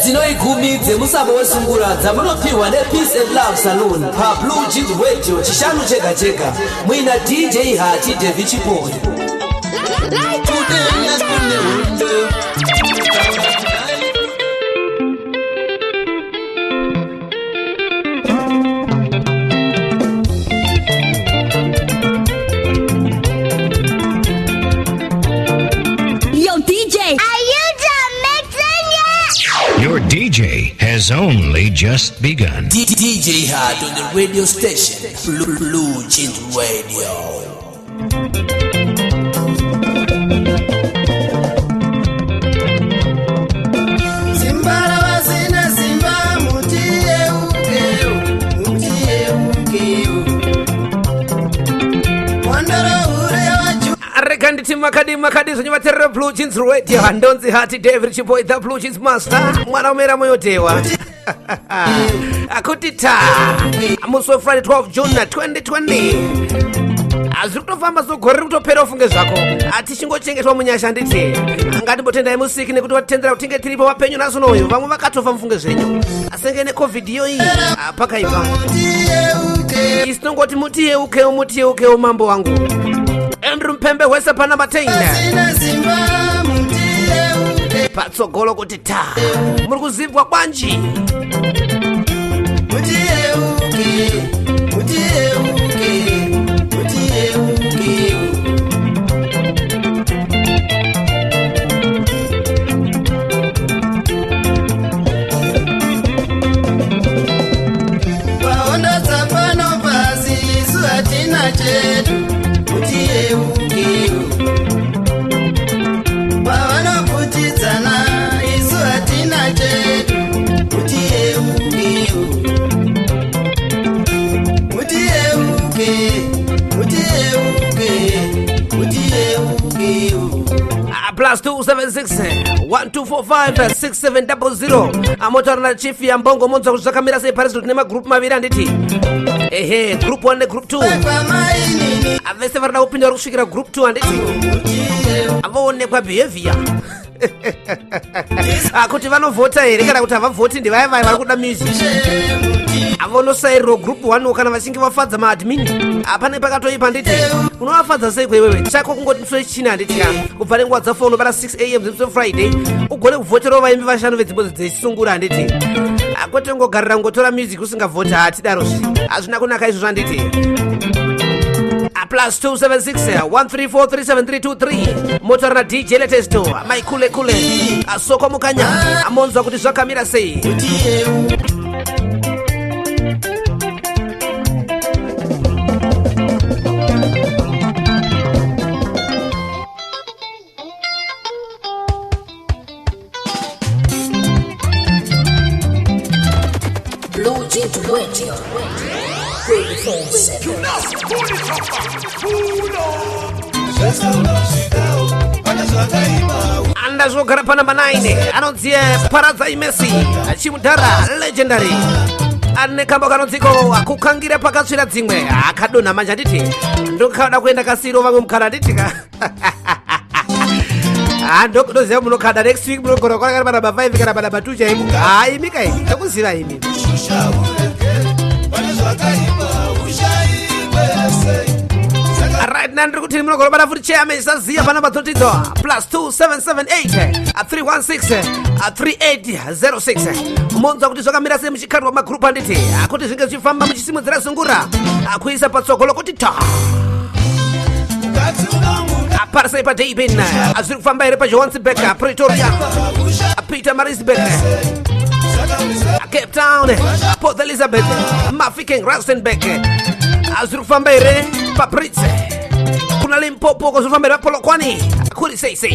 Hedzinoi 10 dzemusambo wesungura dzamunopiwa nePeace and Love Saloon paBlue Jeans Radio Chishanu chega chega muina DJ Hati Devi Chipori. Kudenga kune hondo. Yo, DJ! Are you done mixing yet? Your DJ has only just begun. DJ Hart on the radio station Blue Jeans Radio. Simba ravasina simba, mutiyeukeu, mutiyeukeu. Mhondoro hure wachu. Rega nditi makadi makadi zvenyu vaterere Blue Jeans Radio. Handonzi Hati David Chiboy, the Blue Jeans Master, mwana umera moyotewa akuti ta musi weFriday 12 June 2020. Hazviri kutofamba, so gore riri kutopera, ufunge zvako. Hatichingochengetwa munyasha. Nditi ngatimbotendai musiki nekuti watitendera kuti tinge tiripo vapenyu nhasi unoyu. Vamwe vakatofa, mufunge zvenyu, asenge neCOVID iyoyi. Pakaipa. Mutiyeukeu. Isi tongoti mutiyeukeu, mutiyeukeu, mambo wangu Andrew Mpembe hwese panamba 10. Vasina simba, mutiyeukeu. Patsogolo kuti ta muri kuzibwa kwanji. Mutiyeuke, mutiyeuke, mutiyeuke. Pahondo dzapano pasi, isu hatina chedu. Mutiyeuke. Pavanopfutidzana, isu hatina chedu. Mutiyeuke, mutiyeuke, mutiyeuke, mutiyeuke. Plus 276 1245 6700. Amotaura na chief yambongo, monzwa kuti zvakamira sei paris. Tine magroup maviri, handiti? Ehe, group 1 negroup 2. Kwamainini. Vese varida kupinda vari kusvikira group 2, handiti? Voonekwa behavior kuti vanovhota here kana kuti havavhoti. Ndevaya vaya vari kuda music, avonosairirwa group 1 kana vachinge vafadza maadmin. Hapane pakatoipa, nditi unovafadza sei kweiwewe? Chako kungoti musi wechina, handiti ka, kubva nenguva dza4 unobata 6 am dzemusi weFriday, ugone kuvhoterawo vaimbi vashanu vedzimbo dzesungura, handiti? Kwete kungogarira kungotora music usingavhoti. Hatidarozvi, hazvina kunaka izvozvo, handiti? Plus 276 134 37323. Motaura na DJ Letesto, maikule kule asoko mukanya, amonzwa kuti zvakamira sei. Mutiyeuke. Blue Jeans Radio 24/7. Andazvogara panamba 9, anonzi Paradza Imesi Chimudhara Legendary, ane kambo kanonziko Kukangira Pakatsvira Dzimwe. Akadonha manje, handiti? Ndokada kuenda kasiro vamwe mukana, handiti ka? Ha, ndoziva munokada next week, munogona kwana kana panamba 5 kana panamba 2 chaipo. Ha, imi kai, ndokuziva imi. Shusha urege, pane zvakaipa ushaikwe sei. Right now ndiri kuti munogona bata futi chairman Saziya panamba dzotidzo plus 2778 316 3806. Monzwa kuti zvakamira sei muchikadwa magroup, handiti? Kuti zvinge zvichifamba muchisimudzira sungura, kuisa patsogolo kuti ta. Mukadzi unomuda. Parisei paDurban, zviri kufamba here? PaJohannesburg, Pretoria, Pietermaritzburg, Cape Town, Port Elizabeth, Mafikeng, Rustenburg, zviri kufamba here? PaBrits, kuna Limpopo ko, zviri kufamba here? PaPolokwane kuri sei sei?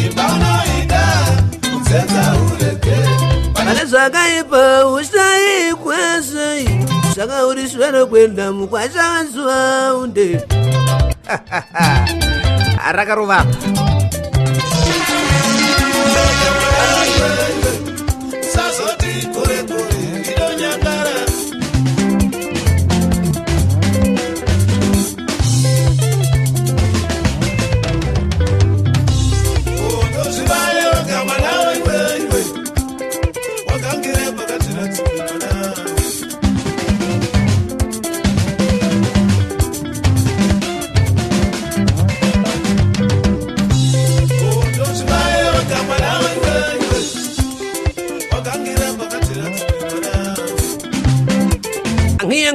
Imba unoida kutsetsa urege. Pane zvakaipa ushaikwe sei, saka uriswero kuenda mukwasha unde rakarova apa. Sazoti kure kure inonyangara.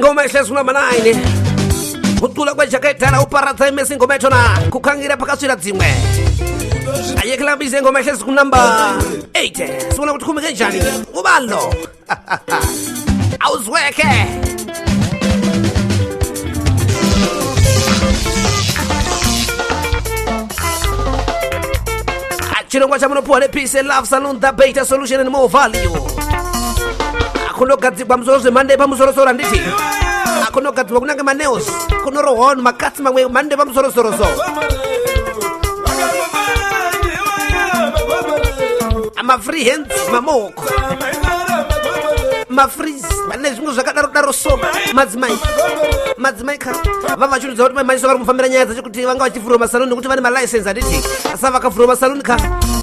Ingoma ihlezi kunamba 9 kucula kwejaketala uparadza imesi ingoma yachona kukangira pakasvira dzimwe. Ayekilambise ingoma ihlezi kunamba 8 sibona kuti kumike njani ubalo awuzweke. Chirongwa chamunopuwa nePeace and Love Saloon, the better solution and more value. Akunogadzirwa musoro zvemhando yepamusorosoro handiti akunogadzirwa kunange maneos kunorohwa vanhu makatsi mamwe mhando yepamusorosoro so mafree hands mamooko mafreeze vane zvimwe zvakadaro daro so madzimai madzimai ka vava vachirudza kuti maimhanyiso vari kufambira nyaya dzacho kuti vanga vachivhurwa masaluni nekuti vane malicense handiti asi vakavhurwa masaluni ka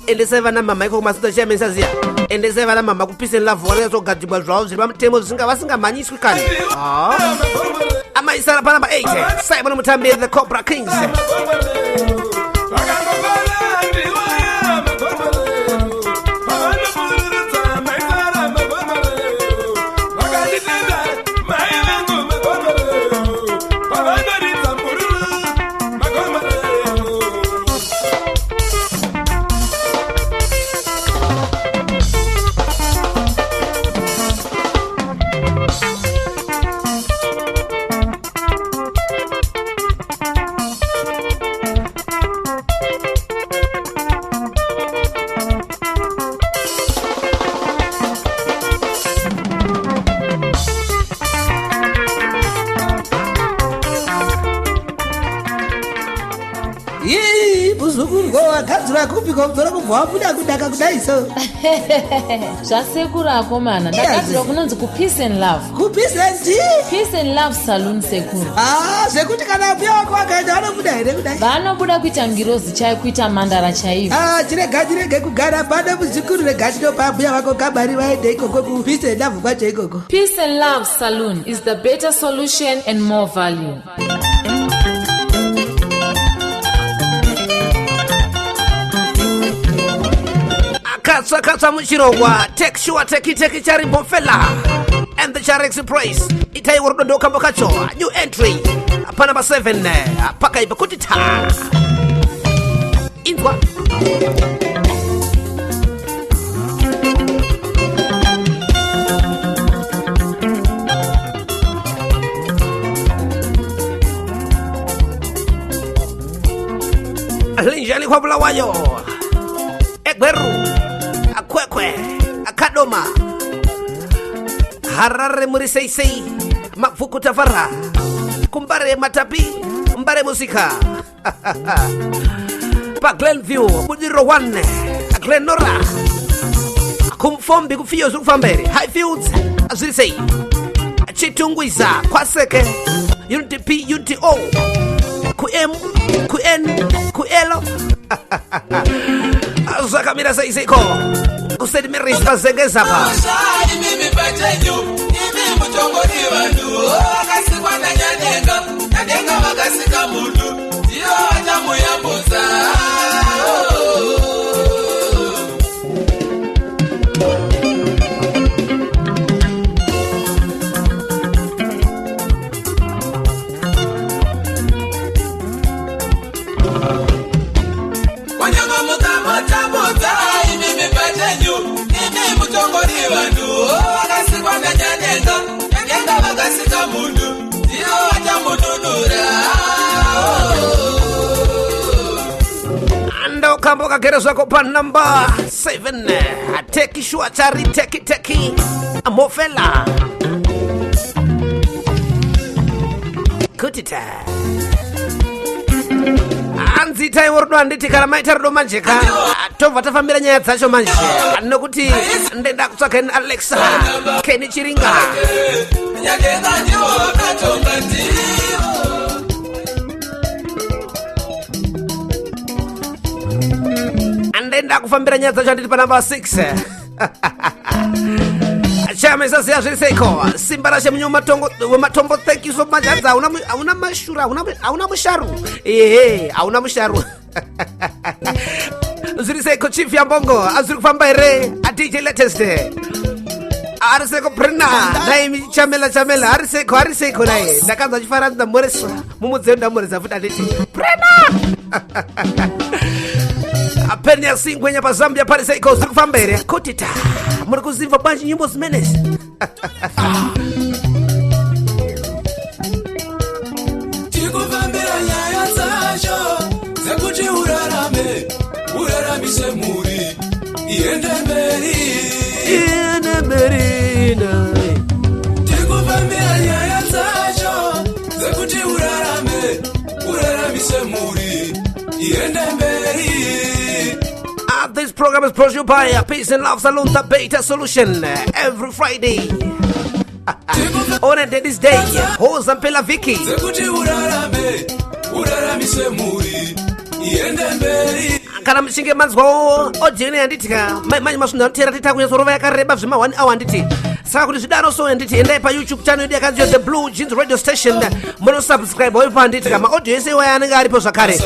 endesai vana mama ikoko masuta chairman saziya endesai vana mama kuPeace and Love vanonyatsogadziwa zvavo zviri pamutemo zvisinga vasingamhanyiswi kani. Amaisara panamba 8 Simon Mutambi, the Cobra Kings. Ii, muzukuru, wagadzirwa kupi komudzoro kubva wabuda kudaka kudai so? Zvasekuru akomana, ndagadzirwa kunonzi kuPeace and Love. KuPeace and Peace and Love Saloon, sekuru. Ah, zvekuti kana mbuya wako vakaenda vanobuda here kudai? Vanobuda kuita ngirozi chaiyo, kuita mandara chaivo. Ah, chirega chirege kugara pano, muzukuru, rega tinopa mbuya vako kabari vaende ikoko kuPeace and Love kwacho ikoko. Peace and Love Saloon is the better solution and more value. Akatsva katsva muchirongwa take sure teki teki charimbofela and the Charex Praise itaiwo rudo ndokambo kacho. New entry panamba 7 pakaipa kuti ta inzwa. Linjani kwaBulawayo, eGweru, aKwekwe, aKadoma, Harare, muri sei sei? Mabvuku, Tafara, kuMbare, Matapi, Mbare Musika, paGlenview, Budiriro 1, Glenora, kuMufombi, kufiyo zviri kufamba here? Highfields zviri sei? Chitungwiza, kwaSeke, Unit P, Unit O, ku M, ku N, ku L zvakamira sei seiko? KuSt Marys, paZengezapa. Imimi pachenyu, imi mutongori vanhu vakasikwa naNyadenga. Nyadenga vakasika munhu, ndiyo vachamuyambudza. Kwanyanga mukamutambudza, imimi pachenyu, imi mutongori vanhu vakasikwa naNyadenga. Nyadenga vakasika munhu, ndiyo vachamununura. Ndokambo kagere zvako panamba 7, teki shuwa chari teki teki mofela kuti ta hanzi taiwo rudo handiti kana maita rudo manje ka tobva tafambira nyaya dzacho manje nokuti ndenda kutsvaga ini Alexa Keni Chiringa. Nyadenga ndivo vakatonga, ndivo. Ndenda kufambira nyaya dzacho handiti panamba 6 chamesaziya zviri seiko? Simba rashe wematombo, thank you so much. Hanzi hauna mashura, hauna musharu, ehe, hauna musharu. Zviri seiko, Chief Yambongo? Azviri kufamba here, aDJ Latest? Ariseko Brina naimi Chamela Chamela ariseko ariseko naye ndakanzwa achifara ndamhoreswa mumudzeyo ndamhoresa futi anditi Brina apeni yasingwenya paZambia pariseiko zviri kufamba here kuti ta muri kuziva bwanji nyimbo zimenezi. Tikufambira nyaya dzacho dzekuti urarame, uraramise mhuri iende mberi. Iende mberi naye. Tikufambira nyaya dzacho dzekuti urarame, uraramise mhuri iende mberi. This program is brought to you by Peace and Love Salon, the Beta Solution, every Friday. On a Daddy's Day, Hoza Mpela Viki. Dzekuti urarame, uraramise mhuri iende mberi. Kana muchinge manzwawo audio ino yanditi ka manje masvunhu anotera tita kunyatsorova yakareba zvema 1 hour handiti. Saka kuti zvidaro so handiti, endai paYouTube channel yedu yakanzi The Blue Jeans Radio Station, munosubscribe oipa handiti ka maaudio ese iwaya anenge aripo zvakare.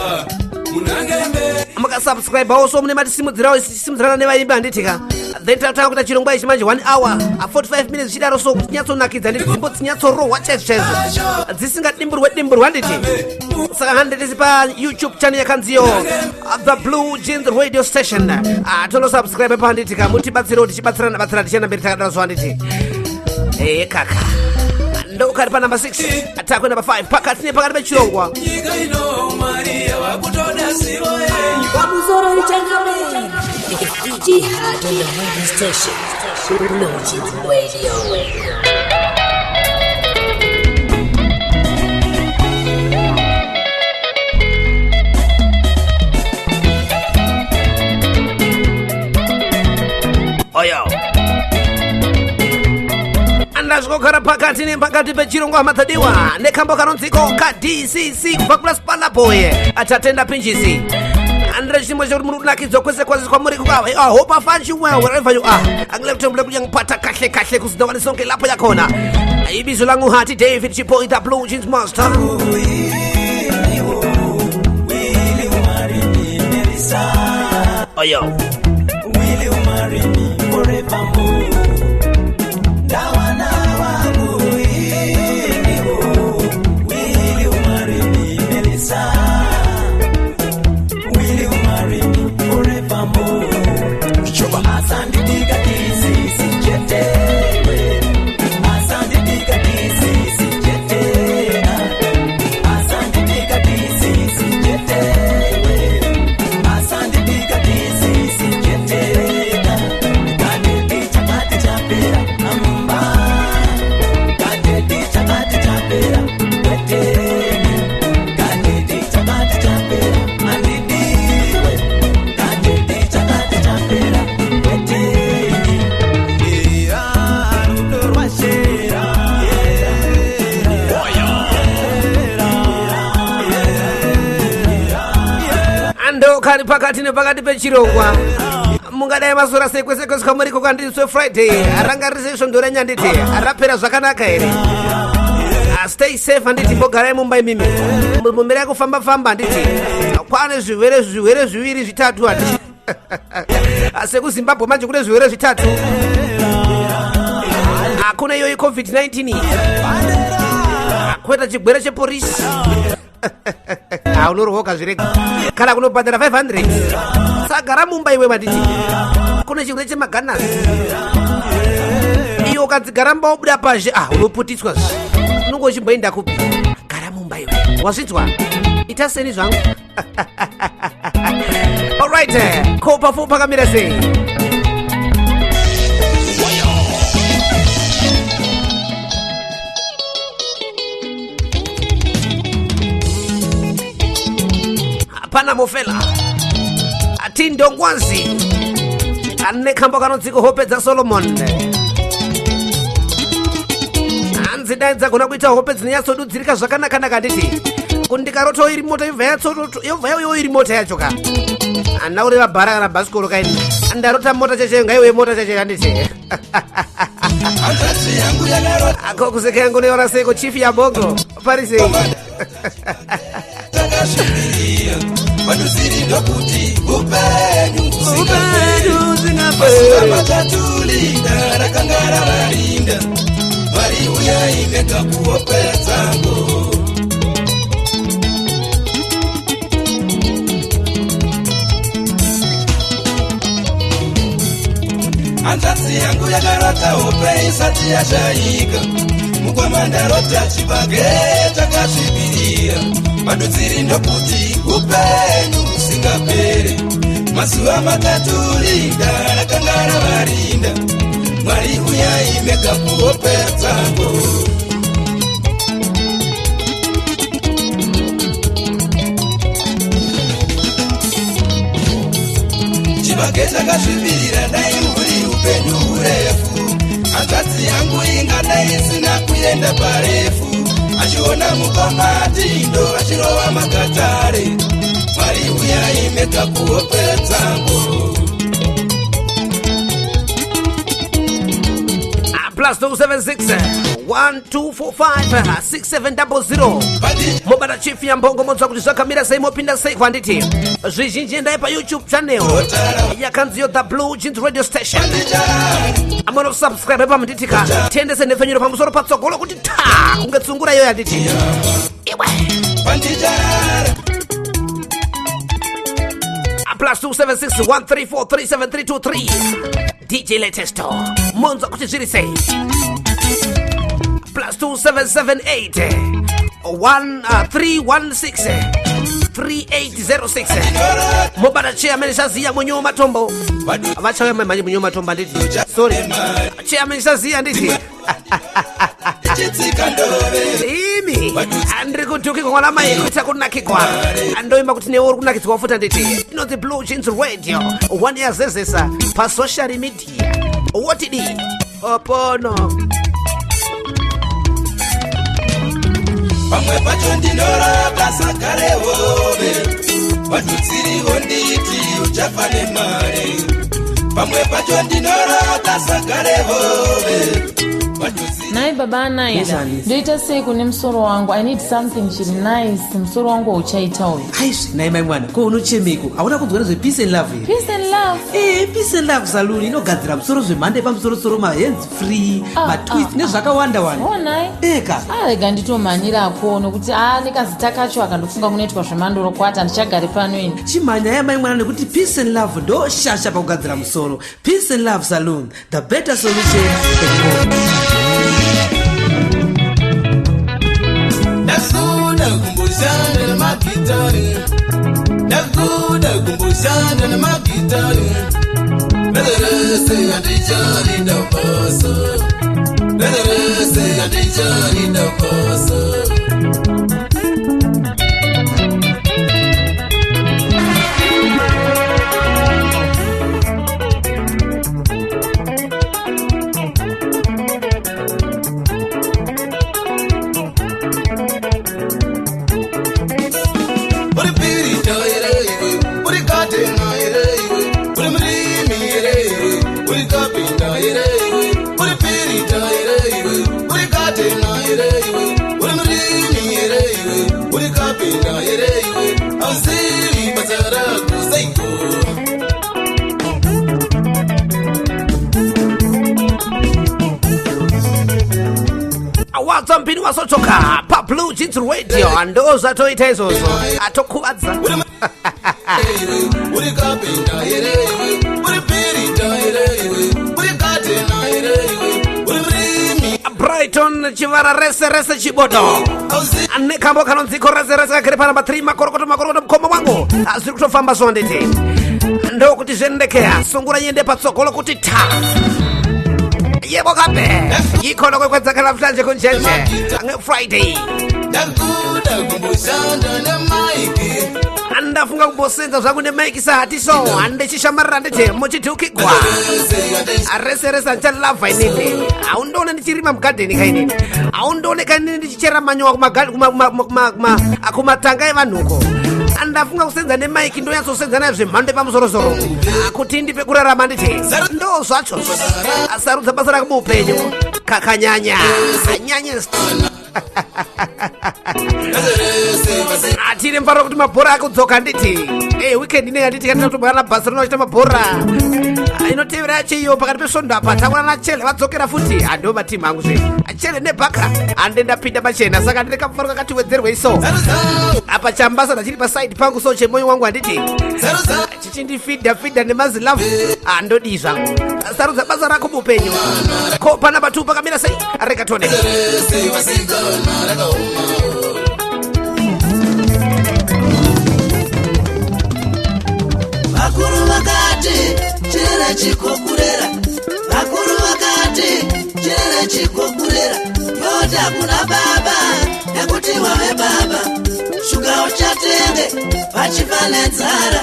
Munange mberi. Mukasubscribe also mune matisimudzirawo tisimudzirana nevaimbi handiti ka. Then tatanga kuita chirongwa ichi manje 1 hour 45 minutes zvichidaro so kuti tinyatsonakidza handiti, dzimbo dzinyatsorohwa chaizvo chaizvo dzisingadimburwe dimburwe handiti. Saka handiti paYouTube channel yakanziyo The Blue Jeans Radio Station, tonosubscribe pa handiti ka, mutibatsirewo tichibatsirana batsirana tichienda mberi takadaro so handiti. Ee kaka ndokari pa number 6 takwe number 5 pakati nepakati pechirongwa. Nyika ino Mwari yavakutoda zivo yenyu. Pamusoro ichangamire. It's DJ Hard on the radio station. Blue Jeans Radio. Oyo andasvikogara pakati nepakati pechirongwa hama dzadiwa nekambo kanonziko kaDCC kubva kuna Spanaboy atatenda Pinjisi. Andire chimwe chekuti muri kunakidzwa kwese kwese kwamuri. I hope I find you well wherever you are. Angilekuthembele kuyangiphatha kahle kahle kuzindaweni sonke lapho yakhona. Ibizo langu Hati David Chipo, the Blue Jeans Master. Will you marry me, Melissa? Oyo. Will you marry me forevermore? Ndawana wangu will you marry me, Melissa? Will you marry me forevermore? Asanditika tisisi chetewe. Asanditika tisisi chetena. Asanditika tisisi chetewe. Asanditika tisisi chetena. Kadeti chakati chapera amba. Kadeti chakati chapera kwetene. Kadeti chakati chapera andidiwe. Kadeti chakati chapera kwetene. Era rudo rwashera. Andokari pakati nepakati pechirongwa mungadai masora sei kwese kwese kwamuriko kwandiswe Friday ranga risei svondo renyanditi rapera zvakanaka here? Stay safe handiti, mbogarai mumba imimi mumirai kufamba famba handiti, kwane zvirwere zvirwere zviviri zvitatu handiti. SekuZimbabwe manje kune zvirwere zvitatu, hakuna iyoyi COVID-19, kweta chigwere cheporisi haunorohoka zvirega kana kunobhadhara 500 sagara mumba iwe manditi. Kune chirwere chemaganasi iyo ukadzigara mumba wobuda pazhe, ah, unoputitswa zve unonge uchimboenda kupi? Gara mumba iwe, wazvinzwa? Ita seni zvangu. Alright, ko pa4 pakamira sei? Hapana mofela atindongwanzi ane kambo kanonziko Hope dzaSolomon. Hanzi dai dzagona kuita hope dzinonyatsodudzirika zvakanaka-naka nditi kuti ndikaroto iri mota yobva yauyawo iri mota yacho ka, handina kureva bhara kana bhasikoro kaini, ndarota mota checheyo ngaiuye mota checheyo handiti. Hanzvadzi yangu yakarota. Ako kuseka yangu neora seiko chief yabongo pari sei? Takasvibiria vanoziri ndokuti upenyu husingaperi. Upenyu. Mazuva matatu linda rakanga ravarinda. Mwari uyai mega kuhope dzangu. Hanzvadzi yangu yakarota hope isati yashaika. Mukoma ndarota chibage chakasvibirira. Madudziri ndokuti upenyu husingapere. Mazuva matatu linda rakanga ravarinda. Mwari uyai mega kuhope dzangu. Chibage chakasvibirira dai huri upenyu hurefu. Hanzvadzi yangu ingadai isina kuenda parefu. Achiona mukoma Tindo achirova magatare. Mwari uyai mega kuhope dzangu. Plus 276 1245 6700 mobata chief Nyambongo, monzwa kuti zvakamira sei, mopinda sei kwanditi. Zvizhinji endai paYouTube channel yakanziyo The Blue Jeans Radio Station, amonosubscribe pamunditika, tiendese nhepfenyuro pamusoro patsogolo kuti ta kunge tsungura iyoyo handiti iwe. Pandicharara. Plus 276 134 37323, DJ Latesto, monzwa kuti zviri sei. Plus 2778 316 3806, mobata chairman Shaziya Munyu Matombo. Vachauya manje Munyu Matombo handiti? Sorry, chairman Shaziya handiti? Chitsika ndove. Imi andiri kutukigwa mwana mai kuita kunakigwa, andoimba kuti newe uri kunakidzwa futi handiti? Inonzi Blue Jeans Radio, one yazezesa pasocial media. Wotidi opono. Pamwe pacho ndinorota sagare hove, vadutsiriwo nditi uchafa nemari. Pamwe pacho ndinorota sagare hove. Nhai baba Anaida, ndoita sei kune musoro wangu? I need something chiri nice, musoro wangu hauchaita uyu. Aizvi nhai mai mwana, ko unochemeko? Hauna kunzwa nezvePeace and Love here? Peace and Love? Ee, Peace and Love Saloon inogadzira musoro zvemhando yepamusorosoro, mahands free, matwist nezvakawanda wanda. Oh nhai. Eka. Rega nditomhanyirako nokuti a nekazita kacho akandofunga kunoitwa zvemandorokwati, handichagari pano ini. Chimhanyaya mai mwana, nekuti Peace and Love ndo shasha pakugadzira musoro. Peace and Love Saloon, the better solution and more. Ndakuda kumboshanda nemagitari, ndakuda kumboshanda nemagitari. Rese handicharinda basa, rese handicharinda basa. Uri pirita here iwe? Uri katena here iwe? Uri murimi here iwe? Uri kapinda here iwe? Uri pirita here iwe? Uri katena here iwe? Uri murimi here iwe? Uri kapinda here iwe? Hauzivi basa rako seiko? Wadza mpini wasotoka paBlue Jeans Radio, ndo zvatoita izvozvo, atokuvadza. Uri kapinda here iwe? Uri pirita here iwe? Uri katena here iwe? Uri murimi. Brighton Chivara, rese rese chibodo nekambo kanonziko rese rese kagere panamba 3. Makorokoto, makorokoto mukoma wangu, zviri kutofamba so nditi ndokuti zvendekea sungura yende patsogolo kuti ta yebo kabe yikhona kwekwenzeka namhlanje kunjenje ngeFriday. Ndakuda kumboshanda nemaiki. Andafunga kumbosenza zvangu nemaiki sahati so handichishamarira nditi muchidhukigwa rese rese handichalavha inini. Haundione ndichirima mugadheni kainini, haundione kainini ndichichera manyowa kumatanga evanhuko. Andafunga kusenza nemaiki, ndonyatsosenza nayo zvemhando yepamusorosoro kuti ndipe kurarama nditi ndo zvacho. Asarudza basa rako muupenyu kakanyanya anyanyest. Atine mufaro kuti mabhora akudzoka nditi. Hey, weekend ine handiti katina kutombana naBarcelona achita mabhora. Inotevera yacho iyo pakati pesvondo apa taona nachele vadzokera futi. Ndo matimu angu zve, Chele nebhaka. Ande ndapinda pachena, saka ndine kamufaro kakati wedzerwe iso apa. Chambasada chiri pasaidi pangu, so chemoyo wangu handiti chichindifidha fidha nemazilavhu. Andodii zvangu? Sarudza basa rako muupenyu. Ko panapa 2 pakamira sei? Rega tone. Vasikana rakaoma. Vakuru vakati chirere chikokurera, vakuru vakati chirere chikokurera. Yota kuna baba nekuti wave baba, shuga uchatenge vachifa nenzara,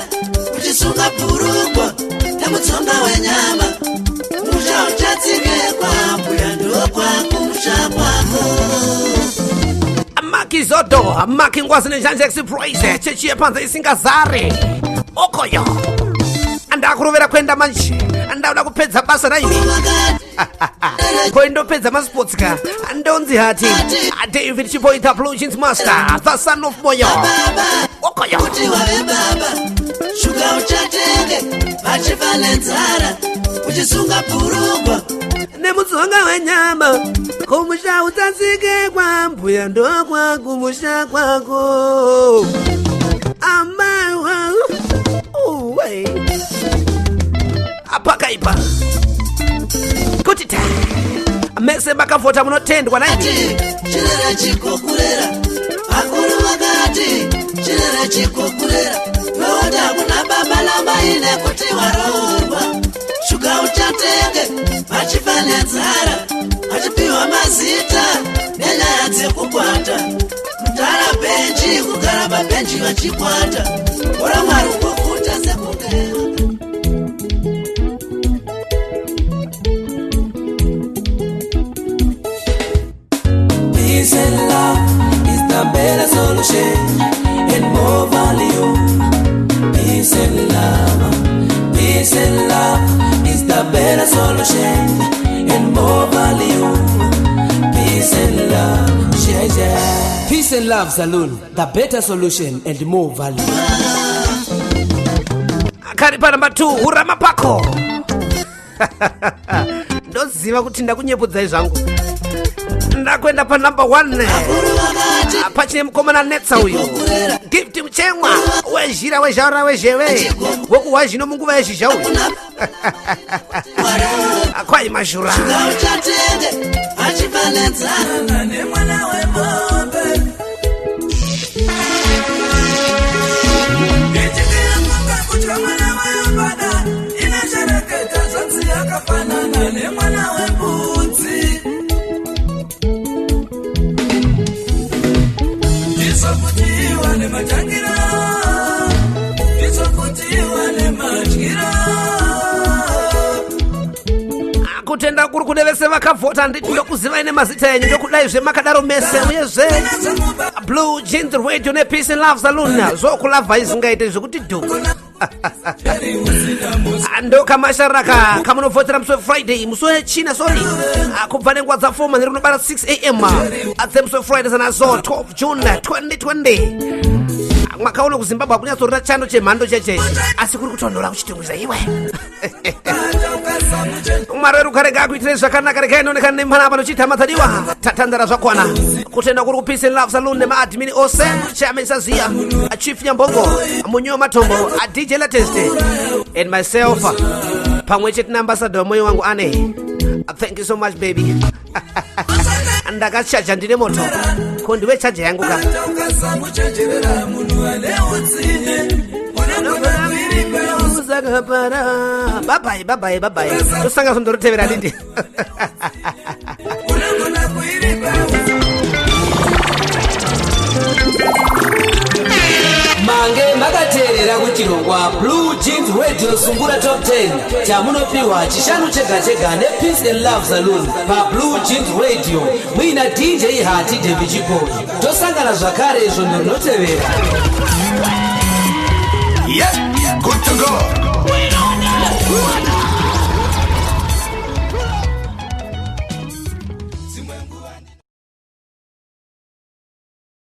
uchisunga bhurugwa nemutsonga wenyama. Musha uchatsike kwambuya, ndokwakumusha kwako. Makizodo Maki Ngwazi neNjanja Express, chechi yepanze isingazare okoyo. Andakurovera kuenda manje, andauda kupedza basa raimi koindopedza masports ka. Andonzi hati David Chipoita, Blue Jeans Master, the son of Moyo okoyo. Kuti wave baba, shuga uchatenge vachifa nenzara, uchisunga bhurugwa nemudzonga wenyama. Kumusha utsatsike kwambuya, ndokwakumusha kwako amai. Uwe apakaipa kuti ta mese makavhota munotendwa naini. Chirere chikokurera, vakuru vakati chirere chikokurera. Yota kuna baba namai nekuti waroorwa, shuga uchatenge vachifa nenzara, vachipiwa mazita nenyaya dzekukwata. Mudhara bhenji, kugara pabhenji vachikwata ora Mwari ukokuta sekunge. Peace and love is the better solution and more value. Peace and love, peace and love is the better solution and more value. Peace and love, yeah, yeah. Peace and Love Saloon, the better solution and more value. Kari panamba 2, urama pako. Ndoziva kuti ndakunyepudzai zvangu. Ndakuenda panamba 1, pachine mukomana netsa uyu, Gift Muchemwa, wezhira wezhaura wezheve wekuhwa zvino munguva yezhizha uyu. Kwai mazhura. Shuga uchatenge vachifa nenzara nemwana wemombe. Ichikiramuka kutya mwana wembada, inoshereketa zvanzi yakafanana nemwana wembudzi. Ndizvo kuti iwane matangira, ndizvo kuti iwane madyira. Kutenda kuri kune vese vakavhota. Nditi ndokuzivai nemazita enyu, ndokudai zvemakadaro mese. Uyezve Blue Jeans Radio nePeace and Love Saloon zvokulavha izingaite zvekuti dhu. Ndokamasharaka kamunovhotera musi weFriday, musi wechina, sorry, kubva nenguva dza4 manheru kunobara 6 am adzemusi weFriday sanazo 12 June 2020. Mwaka uno kuZimbabwe hakunyatsorira chando chemhando cheche, asi kuri kutonhora kuchitungwiza iwe. Mwari wedu karega akuitire zvakanaka. Regai inoonekana nempanapa nochiita matadiwa tatandara zvakwana. Kutenda kuri kuPeace and Love Saloon nemaadmini ose, chairman Saziya, Chief Nyambongo, Munyiwa Matombo, DJ Latest and myself, pamwe chete naambassador wemwoyo wangu ane. Thank you so much, baby. Ndakachaja, ndine moto. Ko ndiwe chaja yangu ka. Ukasamuchenjerera munhu ane utsinye, unogona kuiripa. Uzakapara. Babai babai babai, tosanga sondorotevera didi. Unogona kuiripa. Mange makateerera kuchirongwa Blue Jeans Radio Sungura Top 10 chamunopiwa Chishanu chega chega nePeace and Love Saloon paBlue Jeans Radio, muina DJ Hati David Chipoi. Tosangana zvakare svondo rinotevera.